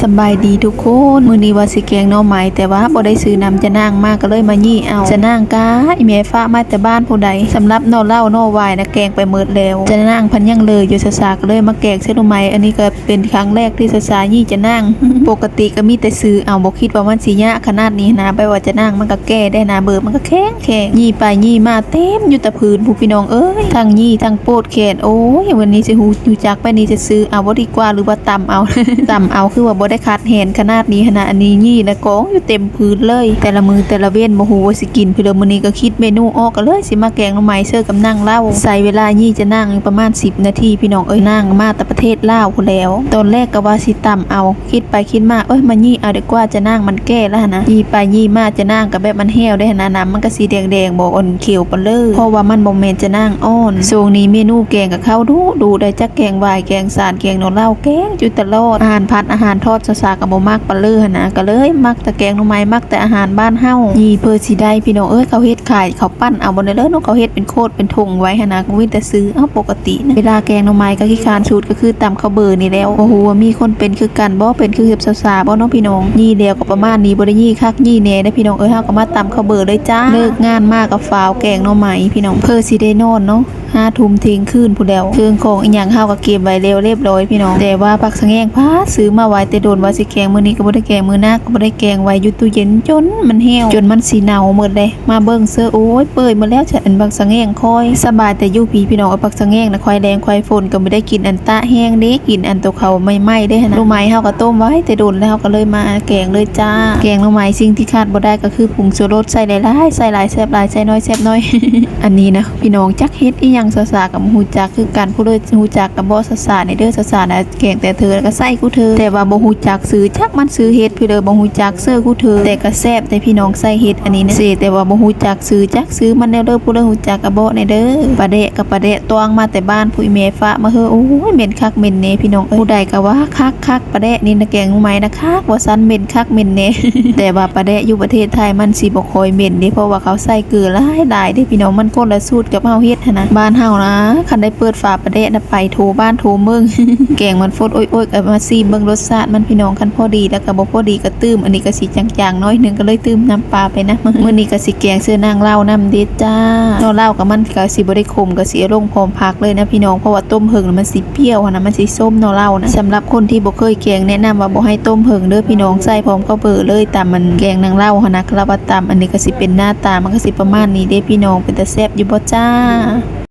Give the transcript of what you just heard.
ສະບາຍດີທຸກຄົນ ມື້ນີ້ວ່າຊິແກງໜໍ່ໄມ້ ແຕ່ວ່າບໍ່ໄດ້ຊື້ນ້ຳຈະນາງມາ ກໍເລີຍມາຫຍິບເອົາຈະນາງກາ ອີແມ່ຝາກມາແຕ່ບ້ານຜູ້ໃດ. ສຳລັບໜໍ່ເລົ້າໜໍ່ຫວາຍນະ ແກງໄປໝົດແລ້ວ ຈະນາງພັນຍັງເຫຼືອຢູ່ ສາສາກໍເລີຍມາແກງໃສ່ໜໍ່ໄມ້. ອັນນີ້ກໍເປັນຄັ້ງແລກທີ່ສາສາຫຍິບຈະນາງ ປົກກະຕິກໍມີແຕ່ຊື້ເອົາ ບໍ່ຄິດວ່າມັນຊິຍາກຂະໜາດນີ້ນະ ແບບວ່າຈະນາງມັນກໍແກ່ໄດ້ນະ ເບີມັນກໍແຂງ ແຂງ ຫຍິບໄປຫຍິບມາເຕັມຢູ່ແຕ່ພື້ນພຸ້ນ ພີ່ນ້ອງເອີຍ ທັງຫຍິບທັງໂປດແຂນ. ໂອ້ຍ ວັນນີ້ຊິຮູ້ ຮູ້ຈັກແບບນີ້ ຈະຊື້ເອົາບໍ່ດີກວ່າ ຫຼືວ່າຕຳເອົາ ຕຳເອົາຄືວ່າບໍ່ໄດ້ຄັດແຮນຂະໜາດນີ້ຫັ້ນນະ. ອັນນີ້ຫຍິບນະກອງຢູ່ເຕັມພື້ນເລີຍ ແຕ່ລະມື້ແຕ່ລະເວັນ ບໍ່ຮູ້ວ່າຊິກິນເທື່ອໃດ. ມື້ນີ້ກໍຄິດເມນູອອກ ກໍເລີຍຊິມາແກງໜໍ່ໄມ້ເສີບກັບນາງເລົ່າ. ໃຊ້ເວລາຫຍິບຈະນາງປະມານສິບນາທີ ພີ່ນ້ອງເອີຍ ນາງມາແຕ່ປະເທດລາວພຸ້ນແລ້ວ. ຕອນແລກກໍວ່າຊິຕຳເອົາ ຄິດໄປຄິດມາ ເອີຍ ມາຫຍິບເອົາດີກວ່າ ຈະນາງມັນແກ່ແລ້ວຫັ້ນນະ. ຫຍິບໄປຫຍິບມາ ຈະນາງກໍແບບມັນແຫ້ວໄດ໋ຫັ້ນນະ ນ້ຳມັນກໍສີແດງໆ ບໍ່ອ່ອນຂຽວປານເລີ ເພາະວ່າມັນບໍ່ແມ່ນຈະນາງອ່ອນ. ຊ່ວງນີ້ເມນູແກງກໍເຂົ້າດຸໆ ໄດ້ຈັກແກງຫວາຍ ແກງສານ ແກງໜໍ່ເລົ້າ ແກງຢູ່ຕະຫຼອດ. ອາຫານຜັດ ອາຫານທອດ ສາສາກໍບໍ່ມັກປານເລີຫັ້ນນະ ກໍເລີຍມັກແຕ່ແກງໜໍ່ໄມ້ ມັກແຕ່ອາຫານບ້ານເຮົາ. ຫຍິບເພື່ອຊິໄດ້ ພີ່ນ້ອງເອີຍ ເຂົາເຮັດຂາຍ ເຂົາປັ່ນເອົາບໍ່ໄດ້ເລີຍເນາະ ເຂົາເຮັດເປັນໂຄດເປັນຖົງໄວ້ຫັ້ນນະ ກໍມີແຕ່ຊື້ເອົາປົກກະຕິ. ເວລາແກງໜໍ່ໄມ້ກໍຂີ້ຄ້ານສຸດ ກໍຄືຕຳເຂົ້າເບີນີ້ແຫຼ້ວ. ບໍ່ຮູ້ວ່າມີຄົນເປັນຄືກັນບໍ່ ເປັນຄືກັບສາວໆບໍ່ເນາະພີ່ນ້ອງ. ຫຍິບແລ້ວກໍປະມານນີ້ ບໍ່ໄດ້ຫຍິບຄັກຫຍິບແນ່ເດ້ພີ່ນ້ອງເອີຍ. ເຮົາກໍມາຕຳເຂົ້າເບີເລີຍຈ້າ ເລີກງານມາກໍຟ້າວແກງໜໍ່ໄມ້ພີ່ນ້ອງ ເພື່ອຊິໄດ້ນອນເນາະ ຫ້າທຸ່ມທ່ຽງຄືນພຸ້ນແລ້ວ. ເຄື່ອງຂອງອີ່ຫຍັງເຮົາກໍເກັບໄວ້ແລ້ວຮຽບຮ້ອຍພີ່ນ້ອງ ແຕ່ວ່າຜັກສະແງງ ພາດ ຊື້ມາໄວ້ແຕ່ດົນ ວ່າຊິແກງ ມື້ນີ້ກໍບໍ່ໄດ້ແກງ ມື້ໜ້າກໍບໍ່ໄດ້ແກງ ໄວ້ຢູ່ຕູ້ເຢັນຈົນມັນແຫ້ວ ຈົນມັນຊິເນົ່າໝົດເດ້. ມາເບິ່ງເຊີ ໂອ້ຍ ເປື່ອຍໝົດແລ້ວ ອັນບັກສະແງງຂ້ອຍ. ສະບາຍແຕ່ຢູ່ພີ້ພີ່ນ້ອງ ເອີ ບັກສະແງງນະ ຄວາຍແລ້ງຄວາຍຝົນກໍບໍ່ໄດ້ກິນອັນຕາກແຫ້ງເດ້ ກິນອັນໂຕເຂົາໃໝ່ໆເດ້ຫັ້ນນະ. ໜໍ່ໄມ້ເຮົາກໍຕົ້ມໄວ້ແຕ່ດົນແລ້ວ ເຮົາກໍເລີຍມາແກງເລີຍຈ້າ. ແກງໜໍ່ໄມ້ສິ່ງທີ່ຂາດບໍ່ໄດ້ກໍຄືຜົງຊູລົດ ໃສ່ຫຼາຍໆ ໃສ່ຫຼາຍແຊບຫຼາຍ ໃສ່ໜ້ອຍແຊບໜ້ອຍ. ອັນນີ້ນະ ພີ່ນ້ອງ ຈັກເຮັດອີ່ຫຍັງ ສາສາກໍບໍ່ຮູ້ຈັກຄືກັນ ຜູ້ໃດຮູ້ຈັກກໍບອກສາສາແດ່ເດີ. ສາສານະແກງແຕ່ເທື່ອກໍໃສ່ຄູ່ເທື່ອ ແຕ່ວ່າບໍ່ຮູ້ຈັກຊື່ ຈັກມັນຊື່ເຫັດ ຜູ້ໃດບໍ່ຮູ້ຈັກເຊີຄູ່ເທື່ອ ແຕ່ກໍແຊບແຕ່ພີ່ນ້ອງໃສ່ເຫັດອັນນີ້ນະເຊ ແຕ່ວ່າບໍ່ຮູ້ຈັກຊື່ ຈັກຊື່ມັນແນວເດີ ຜູ້ໃດຮູ້ຈັກກໍບອກແດ່ເດີ. ປາແດະກໍປາແດະ ຕວງມາແຕ່ບ້ານ ຜູ້ອີ່ແມ່ຝາກມາເຮີ ໂອ້ຍ ເໝັນຄັກເໝັນແນ່ພີ່ນ້ອງເອີຍ. ຜູ້ໃດກໍວ່າຄັກໆ ປາແດະນີ້ນະ ແກງໜໍ່ໄມ້ນະຄັກ ວ່າຊັ້ນ ເໝັນຄັກເໝັນແນ່. ແຕ່ວ່າປາແດະຢູ່ປະເທດໄທມັນຊິບໍ່ຄ່ອຍເໝັນເດ້ ເພາະວ່າເຂົາໃສ່ເກືອຫຼາຍໆເດ້ພີ່ນ້ອງ ມັນຄົນລະສູດກັບເຮົາເຮັດຫັ້ນນະ. ບ້ານເຮົານະ ຄັນໄດ້ເປີດຝາປາແດະນະ ໄປທົ່ວບ້ານທົ່ວເມືອງ ແກງມັນຟົດໂອ້ຍໆ ກໍມາຊີມເບິ່ງລົດຊາດມັນພີ່ນ້ອງ ຄັນພໍດີແລ້ວກໍບໍ່ພໍດີກໍຕື່ມ. ອັນນີ້ກໍຊິຈາງໆໜ້ອຍໜຶ່ງ ກໍເລີຍຕື່ມນ້ຳປາໄປນຳ. ມື້ນີ້ກໍຊິແກງເຊິ່ນາງເລົ້ານຳເດ້ຈ້າ. ໜໍ່ເລົ້າກໍມັນກໍຊິບໍ່ໄດ້ຂົມ ກໍຊິເອົາລົງພ້ອມຜັກເລີຍນະພີ່ນ້ອງ ເພາະວ່າຕົ້ມເຫິງແລ້ວມັນຊິ ປຽວຫັ້ນນະ ມັນຊິສົ້ມເນົ່າເລົ້ານະ. ສຳລັບຄົນທີ່ບໍ່ເຄີຍແກງ ແນະນຳວ່າບໍ່ໃຫ້ຕົ້ມເຫິງເດີພີ່ນ້ອງ ໃສ່ພ້ອມເຂົ້າເບີເລີຍ ຕຳມັນແກງນາງເລົ້າຫັ້ນນະ. ລາວວ່າຕຳອັນນີ້ກໍຊິເປັນໜ້າຕາ ມັນກໍຊິປະມານນີ້ເດ້ພີ່ນ້ອງ ເປັນຕາແຊບຢູ່ບໍ່ຈ້າ?